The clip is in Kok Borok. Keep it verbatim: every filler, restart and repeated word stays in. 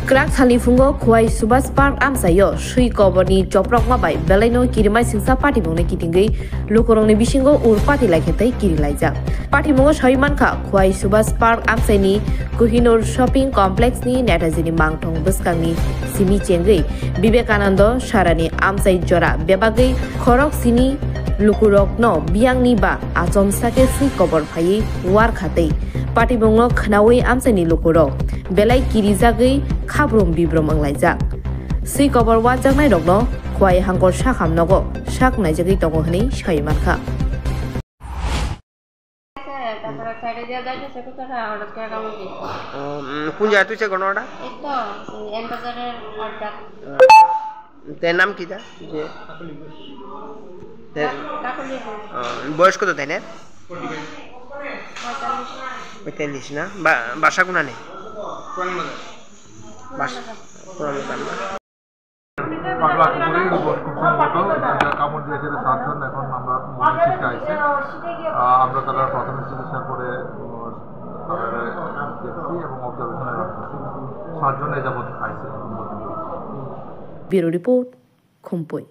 Kwrak salni phungo Khwai Subhas Park amchaio swi koborni choprokma bai belaino kirimai singsa patimungni kitingwi lukurokni bisingo ur pati laikhe tei kirilaijak. Patimungo sawi mankha, Khwai Subhas Park amchaini Kohinoor Shopping Complex ni Netaji ni mangthong bwskangni simi chengwi Vivekananda Sarani amchai jora bebagwi khorok sini lukurokno biyangni ba achomsake swi kobor phaiwi warkha tei patimungno khnaui amchaini lukurok belai kirijagwi khabrum bibrum wnglaijak. Swi kobor wajaknairokno Khwai Hangkor sakham nogo sak naijagwi tongo hwnwi sawi mankha. তারপরে সাইডে যে যাইতেছে কোথাটা হঠাৎ করে কামড় দিয়েছে। ও, উম, কোন জায়গায় তুই সে ঘটনাটা? এই তো, এম বাজারের অর্ডার। তে নাম কি তা? যে তে কাকুলি। ও, বয়স কত তাই না? পঁয়তাল্লিশ। পঁয়তাল্লিশ না? বা-, বাসা কোনানে? বাস-, পুরান বাজার না? পাগলা কুকুরের বোধ খুব সম্ভবত এটা কামড় দিয়েছে, এটা সাতজন। এখন আমরা মহর্ষিতে আইছি। আহ, আমরা তারা প্রাথমিক চিকিৎসার পরে, উম, তাদের দেখছি এবং অবজারভেশনে রাখতেছি। সাতজন এ যাবৎ আইছে এখন পর্যন্ত। Bureau Report, Khumpui.